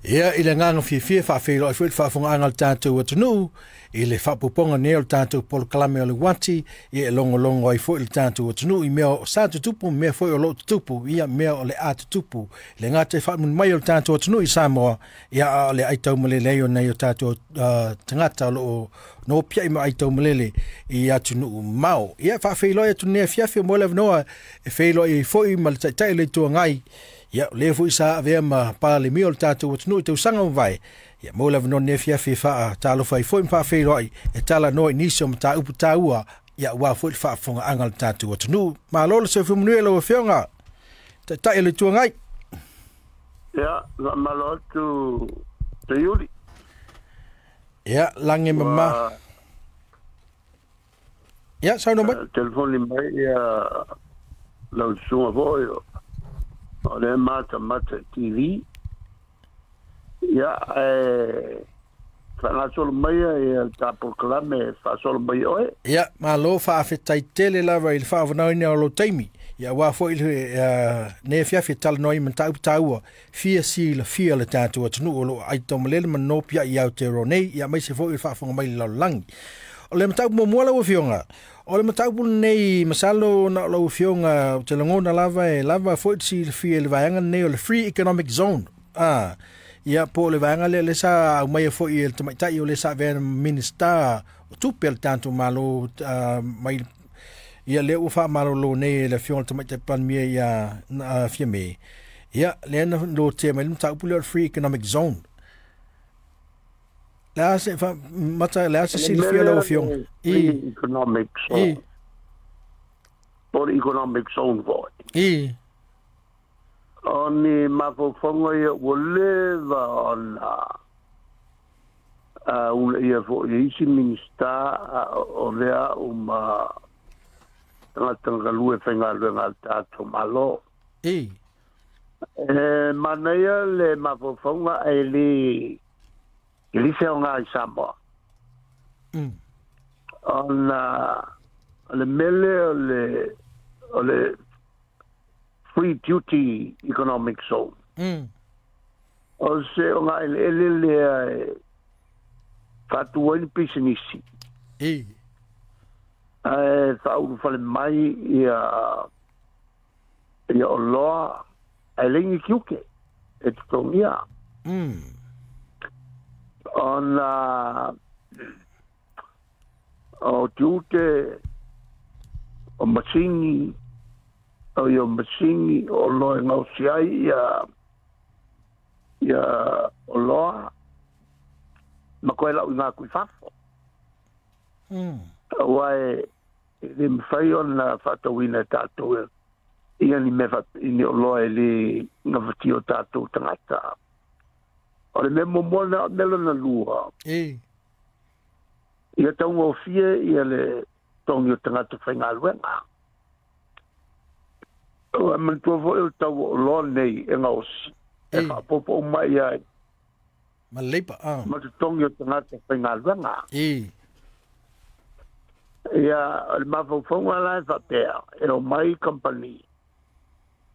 Ia, i le agaga fiafia e faafeiloai foi le faafofogaaga a le tatou atunuu i le faaopoopoga nei o le tatou polokalame o le uati, ia e logologo ai foi le tatou atunuu i mea o sa tutupu, mea foi o loo tutupu, ia mea o le a tutupu. Le gata i faamuli mai o le tatou atunuu i Samoa, ia a o le aitaumalele ai o nai o tatou tagata o loo nopiai ma aitaumalele i atunuu mamao. Ia faafeiloai atu nei afiafi mo le avanoa e feiloai ai foi ma le Taitai o le Itu Agai. Ia, o lea foi sa avea ma Palemia o le tatou atunuu i tausaga ua mavae. Ia, mo le avanoa nei afiafi e faatalofa ai foi ma faafeiloai e talanoa i nisi o mataupu taua, ia aua foi le faafofogaaga a le tatou atunuu. Malo le soifua manuia lau Afioga, Taitai o le Itu Agai. Ia, faamalo atu Seiuli. Ia, lagi mama. Ia, saunoa mai. Telefoni mai ia lau susuga foi o lea matamata i TV. Ia, ae faagasolo mai ia le ta polokalame e faasolo mai oe. Ia, malo faafetai tele lava i le faaavanoaina o lou taimi. Ia, aua foi le nei afiafi e talanoa ai mataupu taua fia silafia le tatou atunuu o loo aitaumalele ma nopiai i Aotearoa nei, ia aemaise foi o le faafofoga mai i le lalolagi. O le mataupu muamua lau Afioga, o le mataupu lenei masalo na o lau Afioga ou te lagona lava e lava foi le silafia i le vaega lenei o le Free Economic Zone. Ah, ia po o le vaega lea lea sa aumaia foi e le tamaitai o lea sa avea Minista o Tupe a le tatou Malo mai ia lea ua faamalolo nei e le Afioga i le Tamaitai Palemia ia Fiame. Ia, lea na lotea mai le mataupu lea o le Free Economic Zone. Le a se fa mata le a se O le silafia mea lau lea Afioga? le I Free Economic i Zone, po o le Economic Zone foi. I O ni mafaufauga ia ua leva ona uunaia foi e isi Minisita a o lea au ma tagata galue faigaluega a le tatou Malo. I E manaia le mafaufauga ae le e le se aoga i Samoa. Ona o le mea lea o le Free Duty Economic Zone. O se ogaeleele lea e faatu ai ni pisinisi. Ae faaulufale mai ia oloa ae leai ni tiute e totogia. Ona o tiute o masini o ia masini o oloa e gaosi ai ia oloa ma koe lau i ngā kui fafo. Aua e le mafai ona faatauina e tatou ia ni mea ni oloa e le gafatia o tatou tagata. O le mea muamua lena. O le mea lona lua, ia taugofie ia le togi o tagata faigaluega. Ua manatua foi o le tau o oloa nei e gaosi, e faaopoopo uma i ai Ma leipa. Ah. ma totogi o tagata faigaluega. Ia, o le mafaufauga la e faapea, e omai kamupani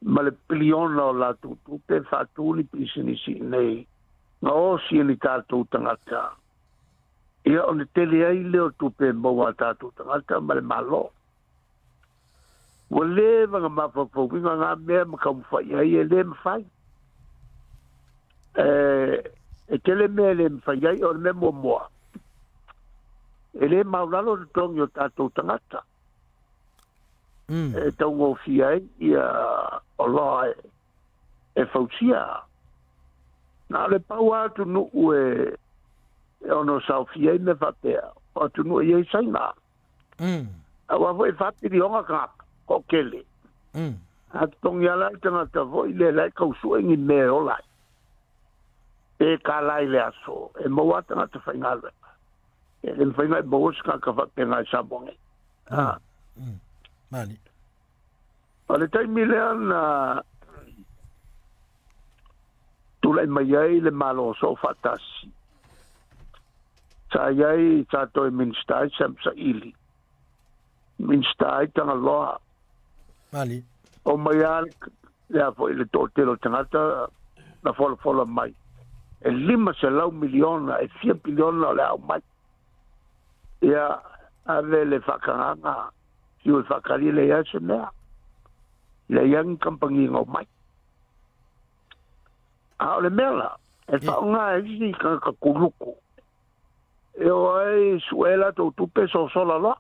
ma le piliona o latou tupe faatu ni pisinisi nei gaosi e ni tatou tagata. Ia ona tele ai lea o tupe e maua a tatou tagata ma le Malo. Ua leva na mafaufauina ngā mea ma taumafai ai e le mafai. E tele mea e le mafai ai. O le mea muamua, e le maulalo totogi o tatou tagata. E taugofie ai ia oloa e fausia. Na o le pau lava atunuu e ono saofia ai mea faapea, o atunuu e i ai Saina. Aua foi e 4 piliona tagata, toatele. A totogi lava la le tagata foi lea la e tau sue ni mea e ola ai. Pe $1 i le aso, e maua lava tagata faigaluega. E le mafai ona e maua se tagata faapena i Samoa nei. Ah. Mali. O le taimi lea na tulai mai ai le Malo Soofaatasi. Sa i ai sa toe Minista ai Sam Saili. Minista ai Tagaloa. Mali. O mai lava lea foi le toatele o tagata na folafola mai. E 500 miliona, e fia piliona o le au mai. Ia, ave le whakanganga, fiu e whakari le ia se mea. Le ia ngi kampangi ngau mai. A o le mea la, e whaonga e isi ka ka kuluku. E o ai suela tau tupe so sola loa.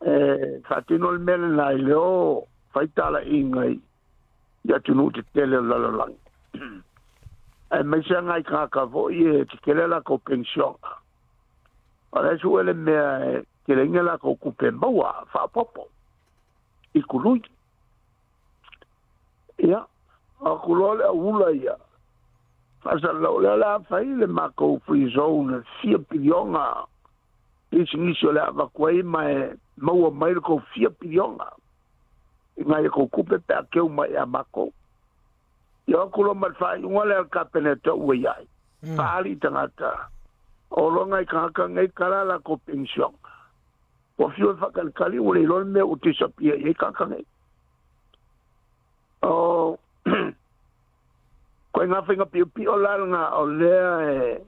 E whatino le mea le nai leo whaitala ingai i atunu te tele o lalolangi. E mai se ngai kaka foi e te kele la ko pensiona. O le su ele mea e te le inga la ko kupe maua whaapopo. I kului. Ia, a kuloa le aula ia. Whasa lau lea la whai le mako free zone fia pilionga. Isi ngisi o le avakuai mai maua mai le ko fia pilionga. I ngai ko kupe pe a keu mai a mako. Ia kulo mai whai unga le al kapeneta ua iai. Whaali tangata. O longa i kangaka ngai kala la ko pension. Ua fiu e whakalikali ua le ilole mea u tisapia i kangaka ngai. O koe ngā whainga pio pio la ngā o lea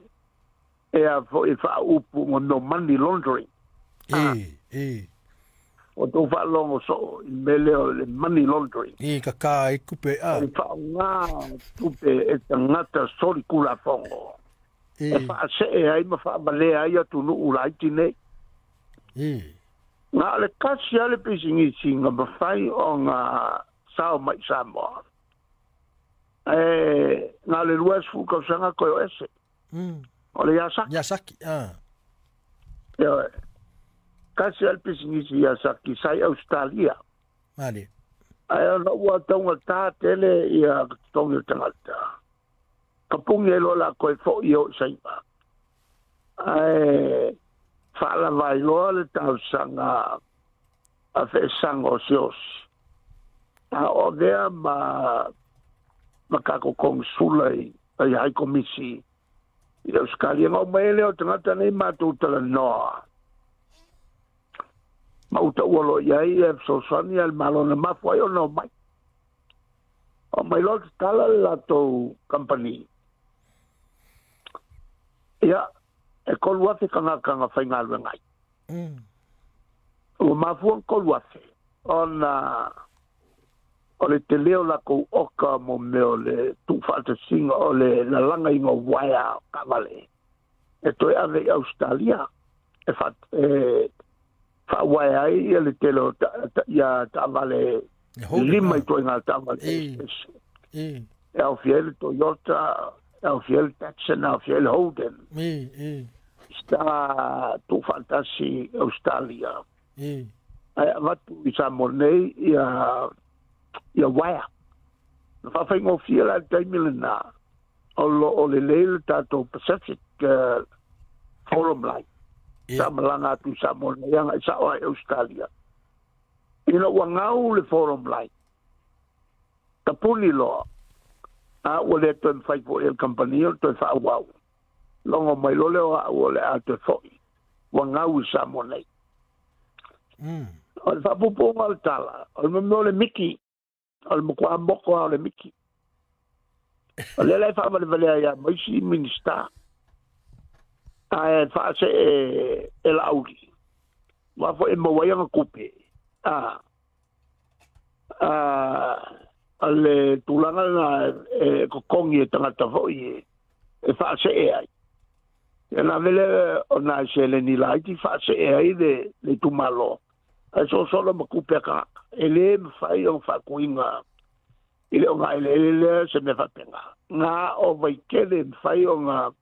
e a fo e whaaupu ngā no money laundering. E. O tō whaalongo so i mele o le money laundering. E ka kā e kupe a. E whaonga tupe e tangata sori kula whongo. E whaase e ai ma whaamalea ai atu nuu laiti nei. Ngā le kasi ale pisingisi ngā mawhai o ngā sao mai Samoa. E ngā le luas fukausanga koe o ese. O le Yasaki. Yasaki, a. Ia, kasi al pisingisi Yasaki sai Australia. Mali. Ai ona ua taunga tā tele ia tongi o tangata. Kapungi e lola koe fo i o saipa. Ai whaalavai loa le tausanga a whaesanga o seosi. A o vea ma kako konsula i hai komisi. I Australia ngau mai leo tangata nei mātou tala noa. Ma uta ua lo iai e sosani al malona mafu ai o no mai. O mai loa te tala le latou company. Ia, e kolu afe kanga whaingalu ngai. O mafu ang kolu afe. Ona o le te leo la kou oka mo meo le tūwhaatasinga o le lalanga inga waia kawale. E toe ave i Australia. E whawaia ai ia le tele o ia taavale lima i toi ngā taavale. E au fia le Toyota, e au fia le Datsun, e au fia le Holden. Sta tūwhaatasi Australia. Ai avatu i Samoa nei ia waia. Na whawhaingo fia la taimi le nā. O lo o le leile tātou Pacific Forum Line. Sa malanga atu Samoa nei anga i sao ai Australia. Ina ua ngau le Forum Line. Tapuni loa. A ua le toe mwhai po el company o toe whaawau. Longo mai lole o a ua le a toe foi. Ua ngau i Samoa nei. O le whapupunga o le tala. O le mameo le Miki. O le mokua moko o le Miki. O le lai whaavalevale ia maisi minista. Ae whaase e lauri. Wafo e mawaianga kupe. A le tūlanga na e kokongi e tangata foi e whaase e ai. E nā vele o nā se le ni laiti whaase e ai le tumalo. Ai so solo ma kupe a kaka. E le mwhai o whakuinga. I le o ngā ele ele lea se me whapenga. Ngā o vaikele mwhai o ngā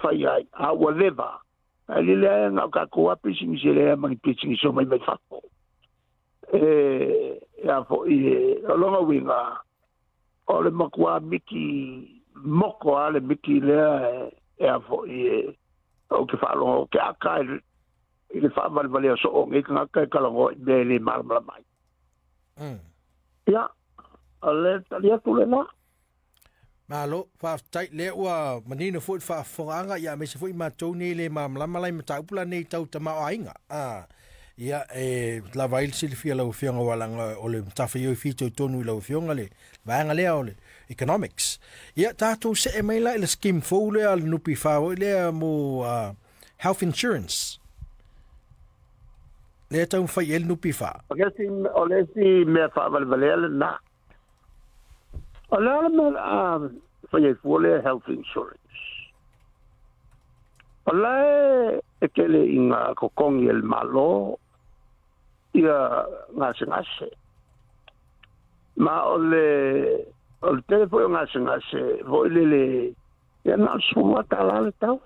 whai ai. A ua lewa. A le lea ngā kako a pisingi se lea mangi pisingi so mai mai whapo. E a fo i e o longa winga. O le makua miki moko a le miki lea e a fo i e o ke whalonga o ke aka i le whaavalevale o so o ngai kangaka e kalango i mea le malamala mai. Ia, o le tali atu le nā. Malo, whaaftai le ua manino fo i whaafonganga ia me se fo i mātou nei le malamala i mataupula nei tau tamao ainga. Ia e lava ai le silafia lau Afioga aua leaga o le matafaioi fitoitonu i lau Afioga le vaega lea o le economics. Ia tatou see mai la i le scheme fou lea a le NPF foi lea mo health insurance. Lea e taumafai i ai le NPF. O le isi mea faavalevalea lena. O le a le mea o le a fai ai fua lea health insurance? O la e tele i ngā totogi e le Malo ia gasegase. Ma o le o le tele foi o gasegase foi lele ia na o le $10 le tau.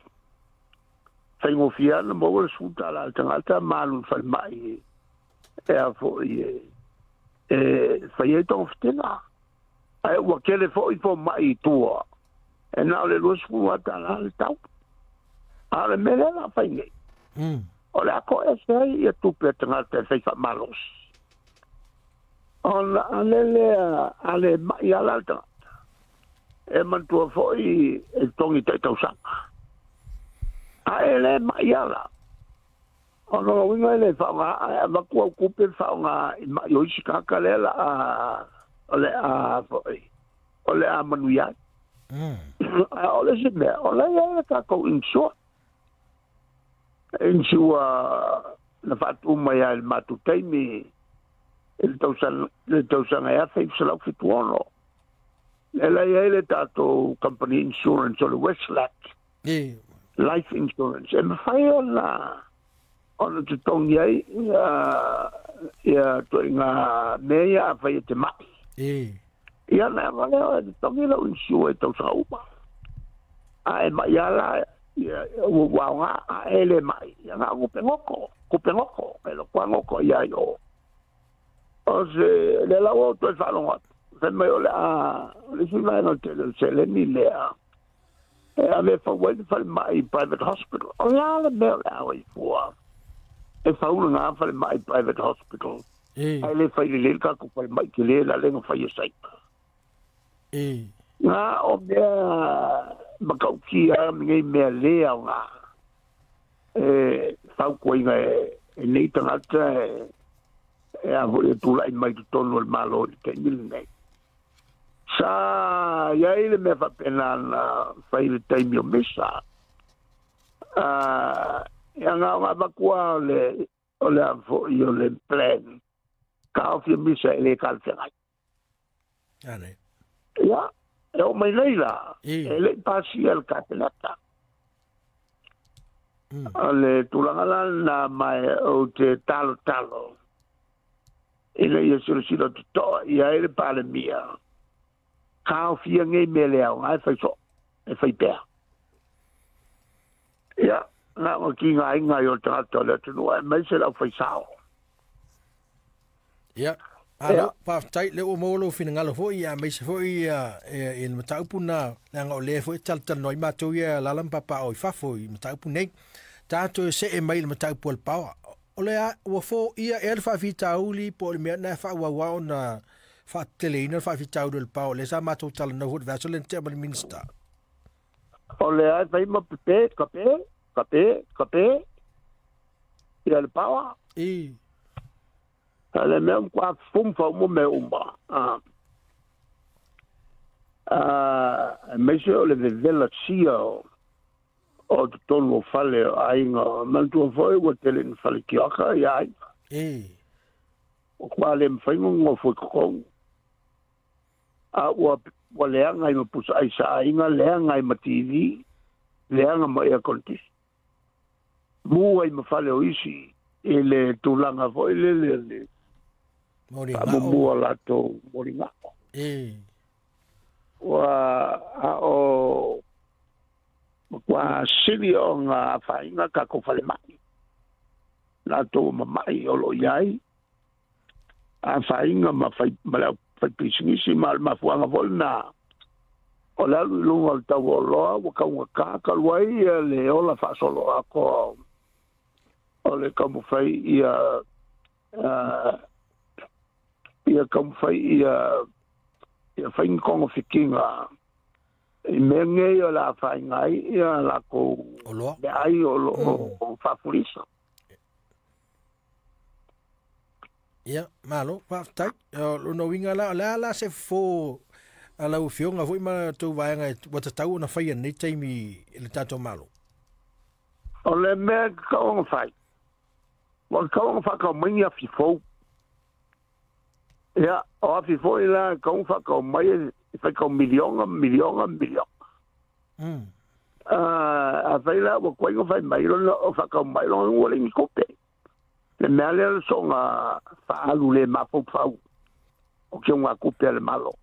Faigofie lava ona maua le $10 a le tagata ma alu i le falemai e a foi e fai ai togafitiga. Ae ua tele foi fomai i tua e na o le $20 le tau. A o le mea lea o le a fai nei, o le a toese ai ia tupe a tagata e fai faamalosi. Ona a le lea, a le mai ala le tagata, e manatua foi e totogi tai tausaga. A e le mai ala, o lona uiga e le faaaoga, ae avatu au tupe faaaoga i mai o isi tagata lea la a, o le a foi, o le a manuia ai. A o le isi mea, o la e i ai le tatou insure. Insure na faatu mai lava i le matou taimi i le tausaga, le tausaga e 1976. Lea la e i ai le tatou company insurance o le Westlac. Life insurance. E mafai ona ona totogi ai ia ia ituaiga mea ia afai e te mai. Ia ona e lea e totogi lau insure i tausaga uma. A e mai lava la ia ua aoga, a e le mai, ia na o tupe goto, tupe goto, e loto lava goto i ai o. O se, lea la ua ou toe faalogo atu, fai mai o le a, o le isi vaega o le tele o le seleni lea, e ave e fau ai le falemai private hospital. O le a le mea o le a o ai fua? E fau lena falemai private hospital. Ae le fai lelei le tatou falemai tele la lea na fai e Saina. Na o mea matautia nei mea le aoga e fautuaina e nei tagata e a foi e tulai mai totonu o le Malo i le taimi lenei. Sa i ai le mea faapena na fai i le taimi o Misa. Ia na ona avatu lava o le o le a foi o le plan taofi o Misa e le talafeagai. Ale. Ia, e oo mai nei la, e le i pasia e le Kapeneta. O le tulaga la lena ma ou te talotalo ina ia silasila totoa i ai le Palemia, taofia nei mea le aoga e fai soo, e fai pea. Ia, na ona tigaina ai o le tagata o le atunuu aemaise le aufaisao. Ia, malo, faafetai, lea ua maua lou finagalo foi, ia aemaise foi ia, i le mataupu na, leaga o lea foi e talatalanoa ai matou ia alaala ma papaaao i fafo i mataupu nei. Tatou e see mai i le mataupu a le paoa. O le a, ua foia ea le faafitauli po o le mea na e faaauau lava ona faateteleina le faafitauli o le paoa, lea sa matou talanoa foi i le vaiaso lea na tea ma le Minisita. O le a e fai ma pepe, kape, kape, kape, ia le paoa. A le mea matua fumfa uma mea uma, aemaise o le vevela sia o totonu o fale o aiga. Manatua foi ua tele ina fale tioaka ia aiga. Ua matua le mafai ona nofo i totonu. A ua ua leaga ai ma pusa aisa aiga, leaga ai ma TV, leaga ma air condition. Mu ai ma fale o isi i le tulaga foi lele le faamumua o latou moligao. Ua a o matua sili ona afaina tatou falemai. Latou ua mamai o lo o i ai afaina ma fai ma le aufaipisinisi ma o le mafuaaga foi lena o le alu i luga o le tau o oloa ua taugata talu ai le ola faasoloatoa o le taumafai ia ia taumafai ia ia fai ni togafitiga i mea nei o le a afaina ai ia latou Oloa. meaai o lo o faafulisa. Ia, malo, faafetai. O lona uiga la, o le a la se fofo a lau Afioga foi ma la tou vaega ua tatau ona faia i lenei taimi i le tatou Malo? O le mea e tatau ona fai, ua tatau ona faatau mai ni afi fou. Ia, o afi foi la e tatau ona faatau mai e faitau miliona, miliona, miliona. Afai la ua tuai ona fai mai lona o faatau mai lona ua leai ni tupe. Le mea lea o le soona faaalu le mafaufau o keugatupe a le Malo.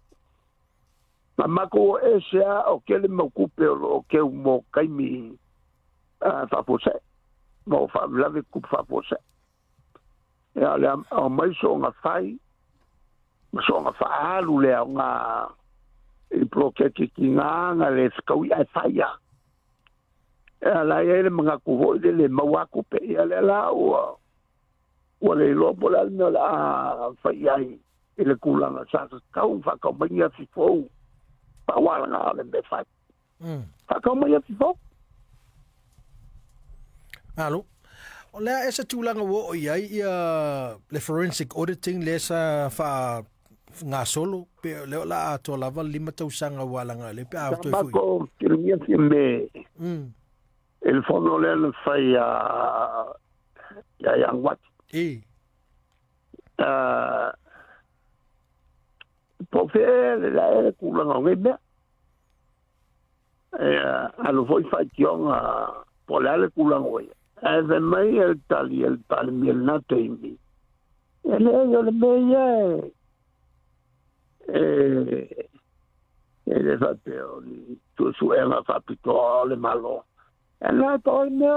Na matou o ese lava o tele mau tupe o lo o keu mo taimi faafuasei, mo faalavelave tutupu faafuasei. Ia, o le aumai soona fai ma soona faaalu le aoga i poloketi tiga na le fetaui ae fai lava. Ia, la e i ai le manatu foi lele e maua lava tupe. Ia, lea la ua ua le iloa po o le a le mea o le a fai i ai i le tulaga sa tatau ona faatau mai ni afi fou. Pau lava lena o le mea e fai. Faatau mai afi fou. Malo. O le a ea se tulaga ua oo i ai ia le forensic auditing lea sa faagasolo pe o lea o le a atoa lava le 5 tausaga ua alaga lea pe a Sa toe foi. matou fesiligia Fiame i le fono lea na fai ia Ianuati. Po o fea ea le la ea le tulaga o nei mea. E alu foi faitioga po o le a le tulaga ua i ai. Ae fai mai le tali a le Palemia i lena taimi, e leai o le mea ia e e le faapea o ni suesuega faapitoa o le Malo. E na pau le mea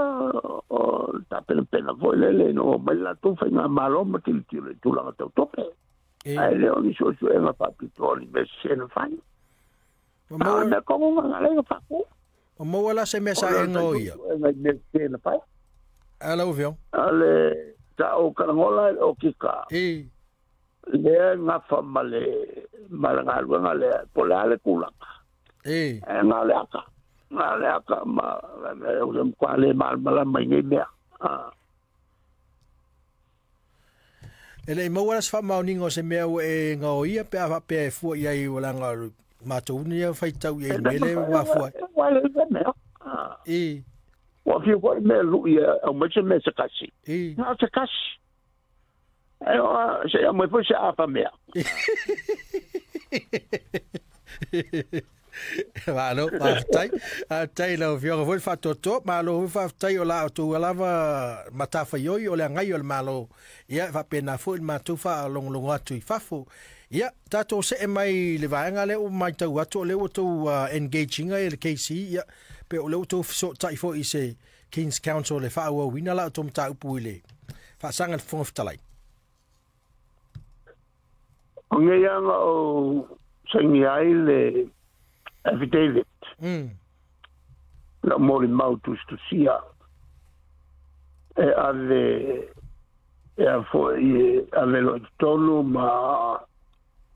o le tapenapena foi lele ina ua omai le latou faigamalo ma tilotilo i tulaga tau tupe. Ae le o ni suesuega faapitoa o ni mea sese na fai. A o le mea tonu lena lea na faatu. Ua maua la se mea O sa le e gaoia. Suesuega i mea sese na fai. A lau Afioga. A le sa ou kalagola i le okika. Lea e gafa ma le ma le galuega lea, po o le a le tulaga. E na o le aka, na o le aka ma o se matua le malamalama i nei mea. E le i maua la se faamaoniga o se mea ua e gaoia pe a faapea e fua i ai ua leaga o le matou ia faitau i ai i le mea lea ua mafua ai. Ua leai se mea. Ua fiu foi le mea lui e aumai se mea se tasi. Na o se tasi. E oa, se i aumai foi se afa mea. Malo, faafetai. Faafetai i lau Afioga foi le faatoatoa. Malo foi faafetai o la outou lava matafaioi o le agai o le Malo. Ia, e faapena foi le matou faalogologo atu i fafo. Ia, tatou see mai i le vaega lea ua matau atu o lea ua outou engage ina le KC, ia, pe o lea ua outou fesootai foi i se King's Counsel e faaauauina la outou mataupu i le faasaga a le Fofoga Fetalai. O nei aga ou saini ai le affidavit. Lau molimau tusitusia e ave e a foi e ave loa i totonu ma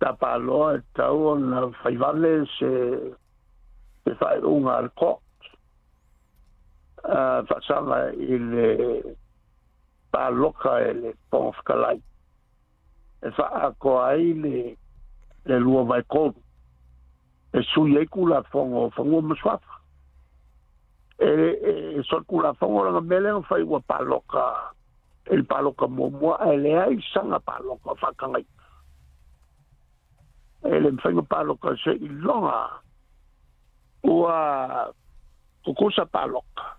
tapaloa e tatau ona fai vave se faaiuga a le court faasaga i le paloka e le Fofoga Fetalai e faaatoa ai le 2/3 e sui ai Tulafono o Fanua ma Suafa. E solitulafono lana mea lea na fai ua paloka i le paloka muamua ae leai sana paloka o faatagaina. E le mafai ona paloka seiloga ua tutusa paloka.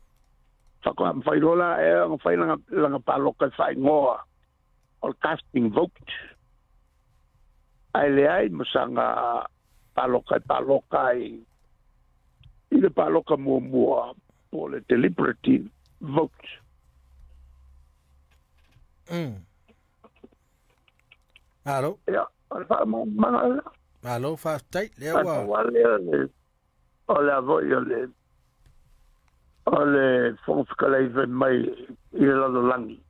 Faatoa mafai loa la e ona fai lana paloka e faaigoa o le casting vote. Ae leai ma sana paloka e paloka ai i le paloka muamua po o le deliberative vote. Malo. Ia, o le faamalamalamaga lena. Malo, faafetai. Lea ua. Ae pau lava lea o le a foi o le o le Fofoga Fetalai fai mai i le lalolagi,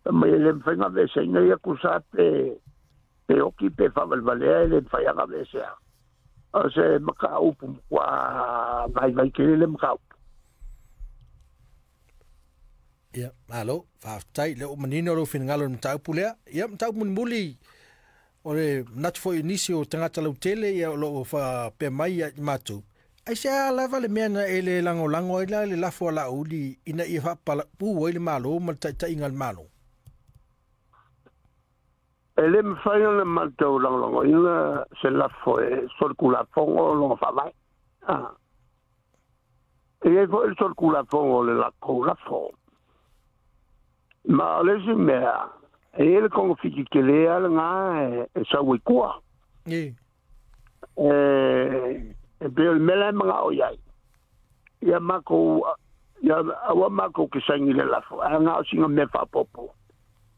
fai mai e le mafai ona aveeseina ia tusa pe pe oti pe faavalevalea e le mafai lava ona aveesea. O se mataupu matua vaivai tele le mataupu. Ia, malo, faafetai le ua manino lou finagalo i le mataupu lea. Ia, mataupu mulimuli, o le manatu foi i nisi o tagata lautele, ia o lo o faapea mai ia i matou, aisea lava le mea na e le lagolago ai la le lafo a Laauli ina ia faapalapū ai le Malo ma le taitaiga a le Malo? E le mafai ona matou lagolagoina se lafo e solitulafono o lona faavae. E i ai foi le solitulafono o le latou lafo. Ma o le isi mea, e i ai le togafiti tele lava lena e sau ai tua. E pei o le mea la e manao i ai, ia matou, ia aua matou te saini i le lafo, ae na o sina mea faaopoopo.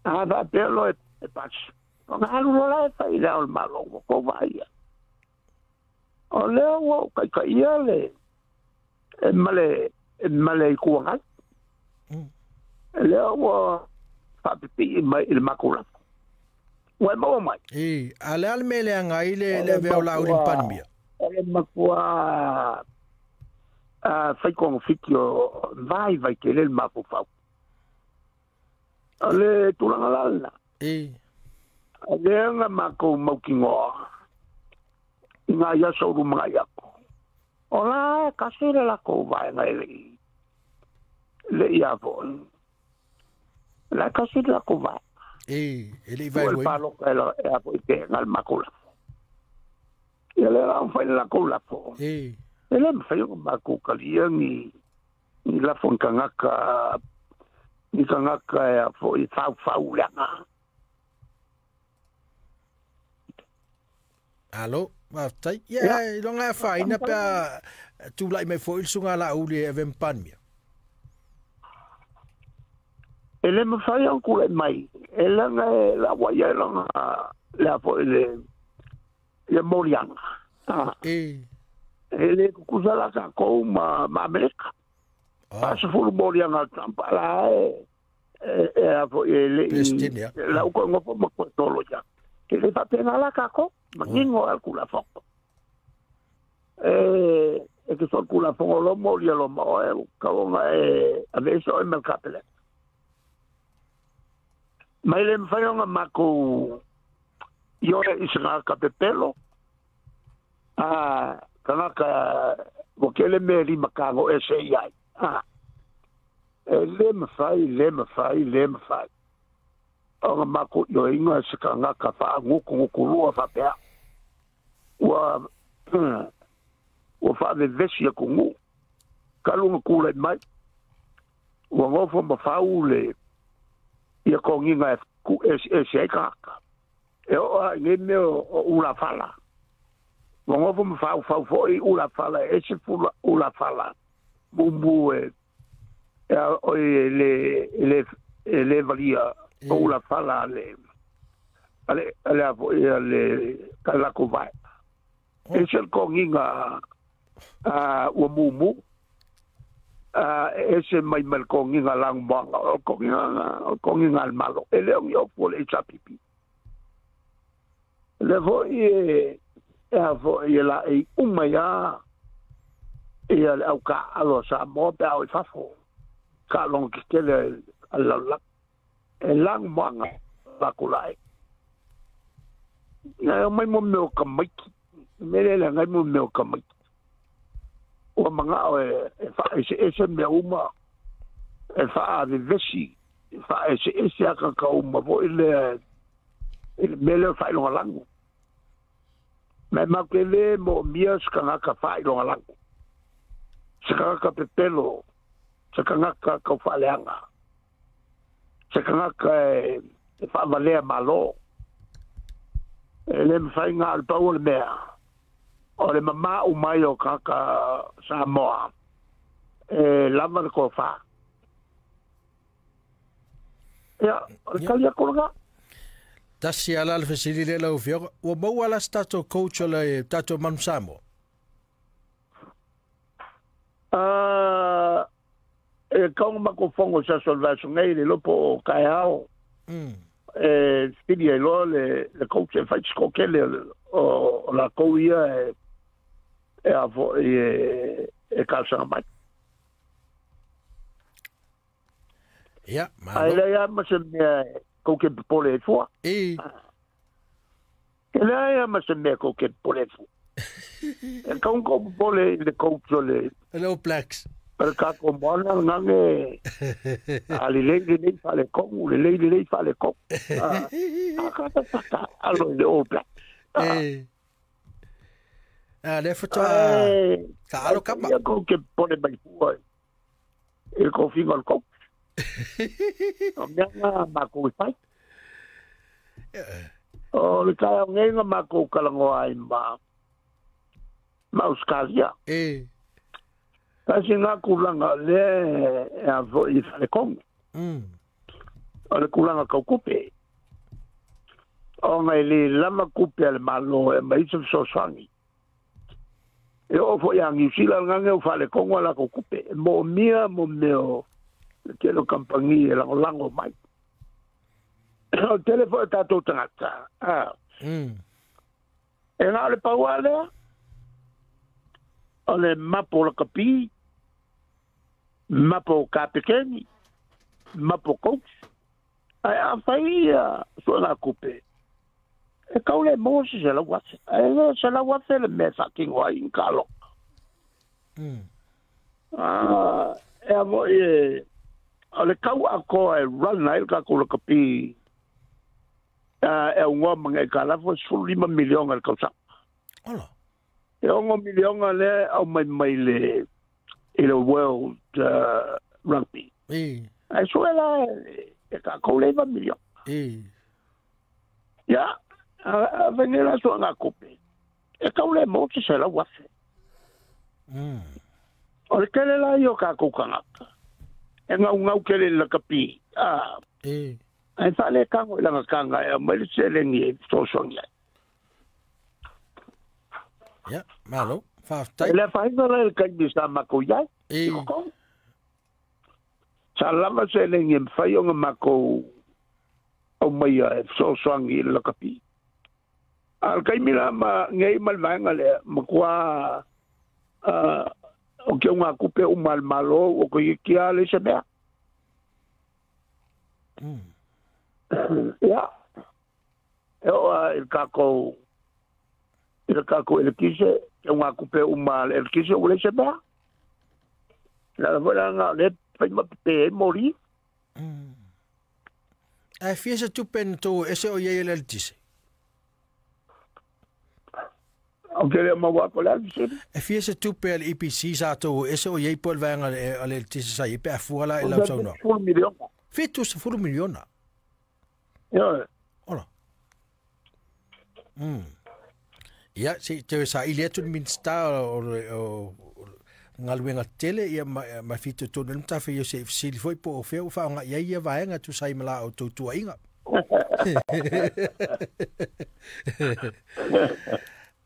A faapea loa e pasi, ona alu loa la e fai i le Ao o le Malo, ua tou vaaia. O lea ua ou taitaia le e ma le Itu Agai. Lea ua faapipii mai i le matou lafo. Ua e maua mai? E, a le a le mea e leaga ai le avea o Laauli ma Palemia? O le matua fai togafiti o vaivai tele le mafaufau. O le tulaga la lena. O lea na matou mautinoa i nai aso o lumanai atu. O la e tasi le latou vaega e le i a foi. La e tasi le latou vaega. E le i vaeluaina. Ua le palota e a foi te nga le matou lafo. Ia lea la fai le latou lafo. E le mafai ona matou talia ni lafo ni tagata e a foi faufau leaga. Alo, faafetai. Ia, iloga e afaina pe a tulai mai foi le susuga Laauli e ave ma Palemia. E le mafai ona tulai mai, e leaga e laua ia lona le a foi le ia moliaga. E le tutusa la tatou ma Amerika. 40 moliaga a Trump ala e a foi e le i lau koe ngofo ma koe tolo ia. E le faapena la tatou, manino a le Tulafono. E te solitulafono loa molia loa ma oe, kauoga e aveese oe ma le Kapeneta. Mai le mafai ona matou ioe i se tagata pepelo, tagata ua tele mea lima tago ese i ai. E le mafai, le mafai, le mafai ona matou ioeina se tagata faagutuguturua faapea. Ua faavevesi atunuu, talu ona tulai mai, ua nofo ma fau le ia togiga e eseese ai tagata. E oo lava i nei mea o ulafala. Ua nofo ma faufau foi ulafala, e ese ulafala mumu e le valia o ulafala a le latou vaega. Ese le togiga ua mumu, ese mai ma le togiga lanumoana, o le togiga a le Malo. E le o ni ofu o le HRPP. Le foi e a foi e laei uma ia ia le aukaalo a Samoa pe a o i fafo. Taaloga tetele a le lalolagi. E lanumoana latou laei. E omai mo mea o tamaiti. Me le leaga ai mo mea o tamaiti. Ua manao e faaeseese mea uma, e faavevesi, e faaeseese akaka uma foi lea i le mea lea o le faailogalanu. Ma e matou te le moomia se tagata faailogalanu, se tagata pepelo, se tagata taufaaleaga, se tagata e faavalea malo. E le mafai na o le pau o le mea, o le mamau mai o tagata Samoa, e lava le tofa. Ia, o le tali atu lena. Tasi ala le fesili lea lau Afioga, ua maua la se tatou coach o le tatou Manu Samoa? E kaunga matou fono i se aso o le vaiaso nei, le iloa po o taeao. E fili ai loa le coach e fai se toatele o latou ia e a foi e talosaga mai. Ia, Ae malo. Leai lava ma se mea e kou ke popole ai fua. E leai lava ma se mea kou ke popole ai fua. E kau kou popole i le coach o le Le All Blacks. O le kākou moana gage a lelei lelei faalekogu lelei lelei faalekogu alo i le All Blacks. E. A lea faatoa Ae taalo kama. Ia kou ke popole mai fua i le kofiga o le coach. O mea na makou i fai. O le taeao nei na makou kalagoa ai ma Australia. Tasi ngā kulaga lea e a fo'i i falekogu. O le kulaga kaukupe. Ona e le lava kupe a le Malo e mai se fesoasoani. E oo fo'i a Niusila gage o faalekogo a lakou kupe. E mo'omia mo mea o le tele o kampani e lagolago mai. O tele fo'i o tatou tagata. A. E na o le paua lea. O le mapo o lakapi, mapo o kapekeni, mapo coach. Ae afai ia suega kupe. E kau le mo se 100,000. Ae le 100,000 le mea faatino ai i kalo. Ah, e a mo e o le kau akoa e run ai le kākou lakapi e ungoa ma ngai kalafu e 15 miliona le kausaga. Ola. E 6 miliona lea au mai mai le i le World Rugby. Ae sue la e kākou le 9 miliona. Ia, a vene la sua ngā kupe. E kau le mo se 100,000. O le tele la i o kākou kangata. E ngau ngau kele le lakapi. Ah, ai whale kango i langa kanga e mai le selengi e fesoasoani ai. Ia, malo. Faafetai. E le whainga la le kaimi sa makou iai. I kokou. Sa lava selengi e mwhai o ngā makou au mai e fesoasoani i le lakapi. A le kaimi la ma ngei ma le vaenga lea, ma kua o ke unga kupe o mal malo o ko i kia le se mea. Ia. E o a i le kākou i le kākou elekise, ke unga kupe o mal elekise o le se mea. La la vola nga le fai ma pe e mori. Ae fia se tupe na tou ese o iai e le eletise? O ke lea maua ko le alfisiri. E fia se tupe a le EPC sa tou ese o iai po le vaega o le eletise sa iai pe a fua la i lau saunoaga? 70 miliona. 70 miliona. Ia. Ola. Ia, se te sa ili atu le Minista o galuega tele ia ma fitoitonu ai le matafaioi se i fesili foi po o fea ua faaaoga'i ai ia vaega tusa ai ma la outou tuua'iga.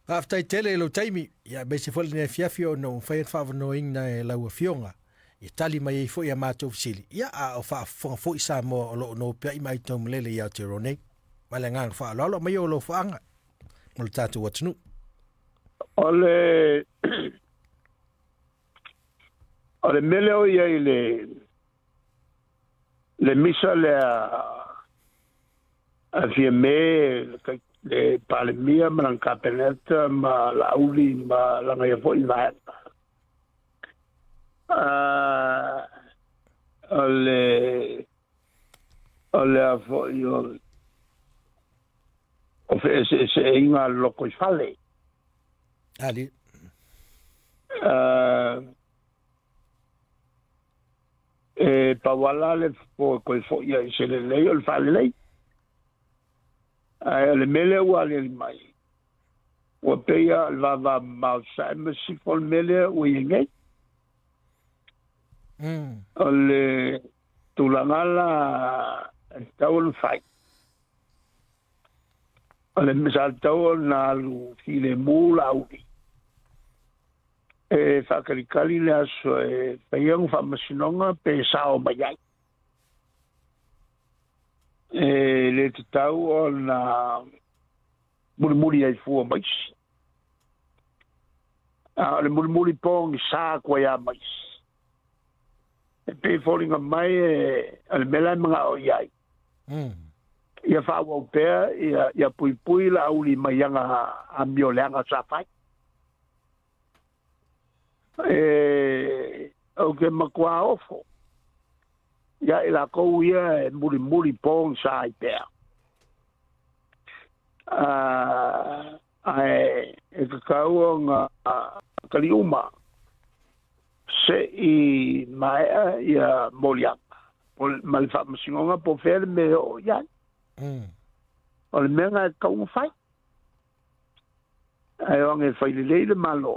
Faafetai tele i lou taimi, ia aemaise foi lenei afiafi ona ua mafai ona faavanoaina e lau Afioga ia tali mai ai foi ia matou fesili, ia a o faafofoga foi Samoa o loo nopea'i ma aitaumalele i Aotearoa nei. Ma le agaga faaaloalo, aumaia o alofaga mo le tatou atunuu. O le mele o ia i le misa lea a fia me le Palemia ma lana Kapeneta ma Laauli ma lana ia fo'i vaega. Ah, o le a fo'i o fe'ese'ese'eiga loko i fale. Ali. Ah, e pauala le po koe fo'i ai se lelei o le faalelei. Ae o le mele ua aliali mai. Ua peia le vava mao sae ma sifo le mele ua i nei. O le tulaga la e tatau ona fai. O le sa tatau ona alu filemu Laauli. E faakalikali le aso e faia ona faamasinoga pe sao mai ai. E le tatau ona mulimuli ai fua maisi. A o le mulimuli po sa koe a maisi. E pei foliga mai e o le mea la e maga'o i ai. Ia fa'aauau pea ia ia puipui la auli mai aga amio leaga sa fai. E ou te matuā ofo ia i lakou ia e mulimuli pogisa ai pea. Ae e tatau ona tali uma se'i maea ia moliaga ma le faamasinoga po o fea le mea e oo i ai. O le mea na e tatau ona fai. Ae o age fai lelei le Malo,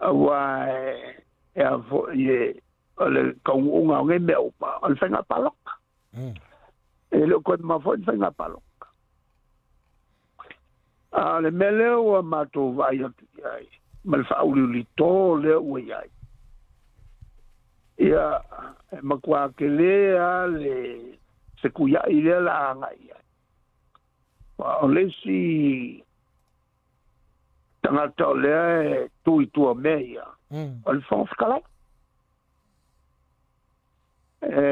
auā e a fo'i e o le taunuuga o nei mea uma o le faiga palota. E le o toe mamao foi le faiga palota. A o le mea lea ua matou vaai atu i ai ma le faauliulito lea ua i ai, ia e matuā telē lava le fetuia'i lea o le a agai i ai. Aua o le isi tagata o lea e tu i tua o mea ia, o le Fofoga Fetalai. E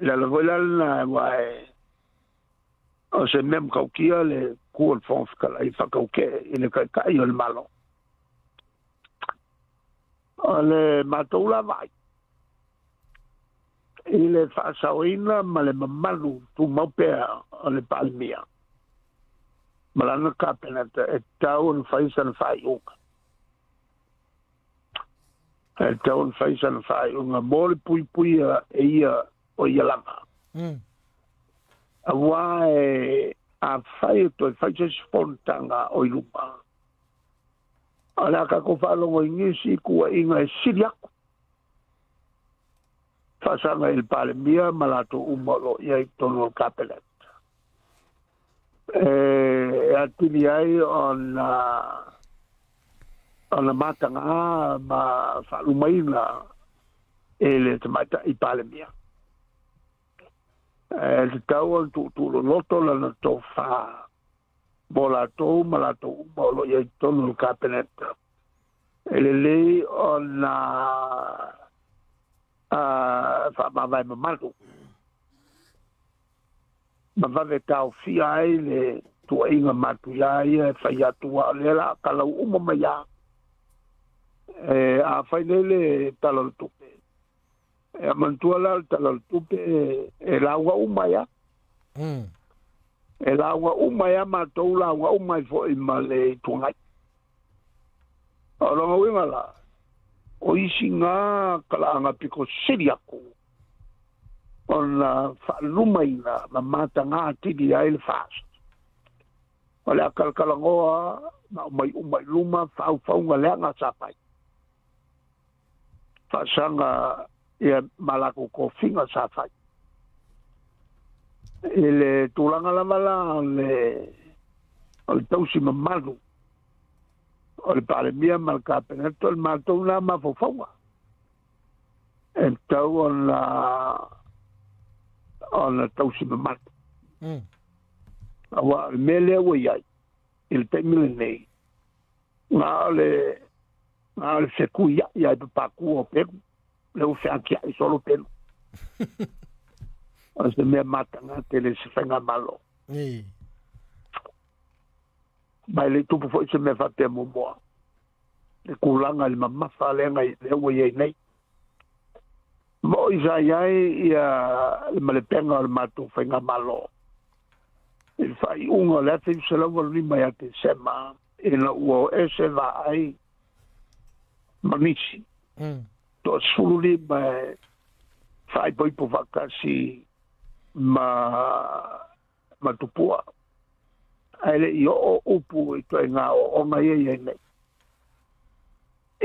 le ala foi la lena aua e o se mea matautia le tu o le Fofoga Fetalai e faatautee i le Taitai o le Malo. O le matou la vaai i le faasaoina ma le mamalu tumau pea o le Palemia ma lana Kapeneta e tatau ona fai sana faaiuga. E tatau ona fai sana faaiuga mo le puipuia e ia o ia lava. Auā e afai e toe fai se isi fonotaga o i luma, o le a tatou faalogo i nisi tuuaiga e sili atu faasaga i le Palemia ma latou uma o lo o i ai i totonu o le Kapeneta. E atili ai ona ona matagā ma faalumaina e le Tamaitai Palemia. E tatau ona tuutuuloloto lana tofā mo latou ma latou uma o lo o i ai i totonu o le Kapeneta. E lelei ona faamavae mamalu ma vave taofia ai le tuuaiga matuia ia e fai atu, aua o lea o le a talau uma mai lava. E a fai nei le Tala o le Tupe, e manatua la o le Tala o le Tupe e lauga uma ai lava. E lauga uma ai lava matou, lauga uma ai foi ma le Itu Agai. O lona uiga la, o isi na talaaga pito sili atu ona faalumaina ma matagā atili ai le FAST. O le a talatalanoa ma aumai uma i luma faufauga leaga sa fai. Faasaga ia ma latou tofiga sa fai. I le tulaga lava la o le tausi mamalu o le Palemia ma le Kapeneta, o le matou lena mafaufauga e tatau ona tausi mamalu. Aua o le mea lea ua i ai i le taimi lenei, na o le fetuiai lava i papakua o pelu, lea ua featiai solo pelu. O se mea matagā tele i se faigamalo. Ma e le i tupu foi se mea faapea muamua, le tulaga i le mamafa lea ua i ai nei. Mo'i sa i ai ia le malepega o le matou faigamalo i le faaiuga o le 1985 ia Tesema ina ua o ese vaai ma nisi. 15 e faaipoipo faatasi ma Tupua. Ae le i oo upu i ituaiga ooooga ia i ai nei.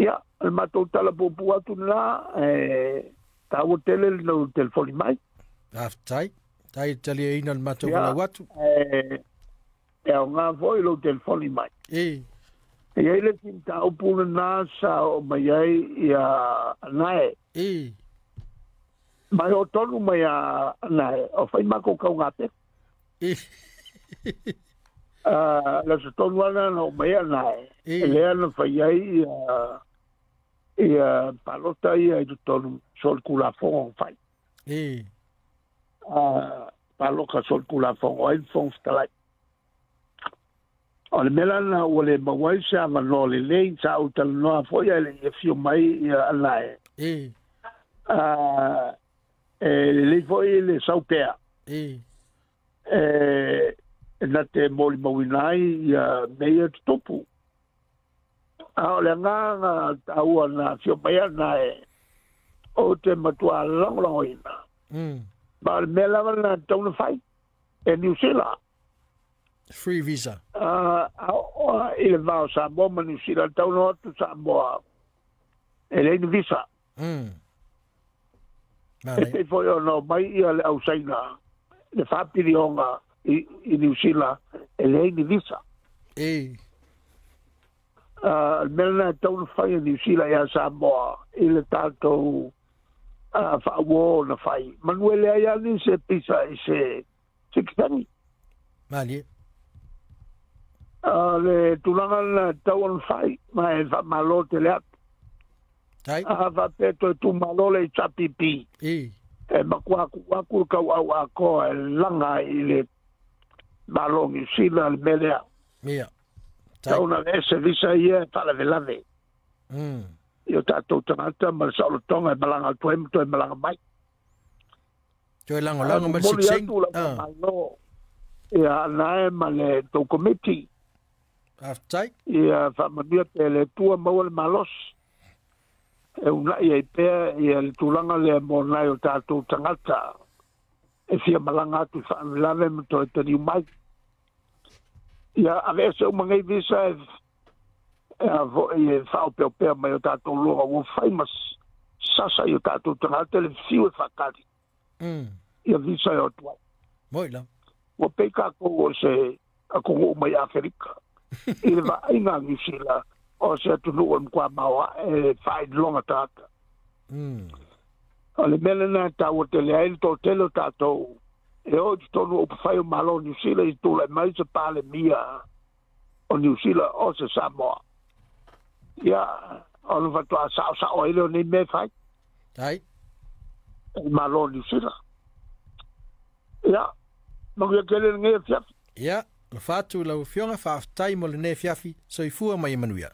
Ia, o le matou tala puupuu atu lena, e taua tele le lau telefoni mai. Faafetai. Tai taliaina le matou valaau atu. E aoga foi lou telefoni mai. E i ai le isi mataupu lena sa oo mai ai ia Anae. Mai oo tonu mai a Anae, o fai matou taugapefu. Le aso tonu lava na oo mai ai Anae, lea na fai ai Ia palota ia i totonu solitulafono fai. E. Paloka solitulafono ai le Fofoga Fetalai. O le mea la lena ua le maua ai se avanoa lelei sa ou talanoa foi ae le i afio mai ia ana e. E. E lelei foi le sau pea. E. E na te molimauina ai ia mea ia tutupu. A o le agaga taua na afio mai ana e ou te matua lagolagoina. Ma o le mea lava lena e tatau ona fai e Niu Sila. Free visa. I le va o Samoa ma Niu Sila, e tatau ona o atu Samoa e leai ni visa. E pei foi ona omai ia le au Saina, le 4 piliona i Niu Sila, e leai ni visa. E. Le mea lena e tatau ona fai e Niu Sila ia Samoa i le tatou faauo na fai. Manu e leai lava nisi e pisa i se sikisani. Malie. Le tulaga lena e tatau ona fai, ma e faamalo tele atu. Tai. A faapea toe tumalo le HRPP, E. e matua atu atu le tauau atoa e laga i le Malo o Niu Sila le mea lea. Ia. Tai. Tau na ese visa ia e faalavelave i o tatou tagata ma le saolotoga e malaga atu ai ma toe malaga mai. Toe lagolago ma le Momoli sikseni. atu lau faamalo ia ana e ma le tou komiti. Faafetai. Ia faamanuia pea le Atua maua le malosi e uunai ai pea ia le tulaga lea mo nai o tatou tagata e fia malaga atu i faalavelave ma toe taliu mai. Ia aveese uma nei visa e a foi e faaopeopea mai o tatou loga ua fai ma sasa i o tatou tagata le fiu e faakali ia visa e o atu ai. Moi la. Ua pei tatou o se atunuu mai Aferika. I le vaaiga a Niu Sila o se atunuu o le matua maoae e faailoga tagata. O le mea lena e taua tele ai le toatele o tatou e o i totonu o upufai o Malo o Niu Sila i tulai mai se Palemia o Niu Sila o se Samoa. Ia, ona faatoa saosao ai lea o nei mea e fai Tai. e le Malo o Niu Sila. Ia, manuia tele lenei afiafi. Ia, le fatu lau afioga faafetai mo lenei afiafi. Soifua ma ia manuia.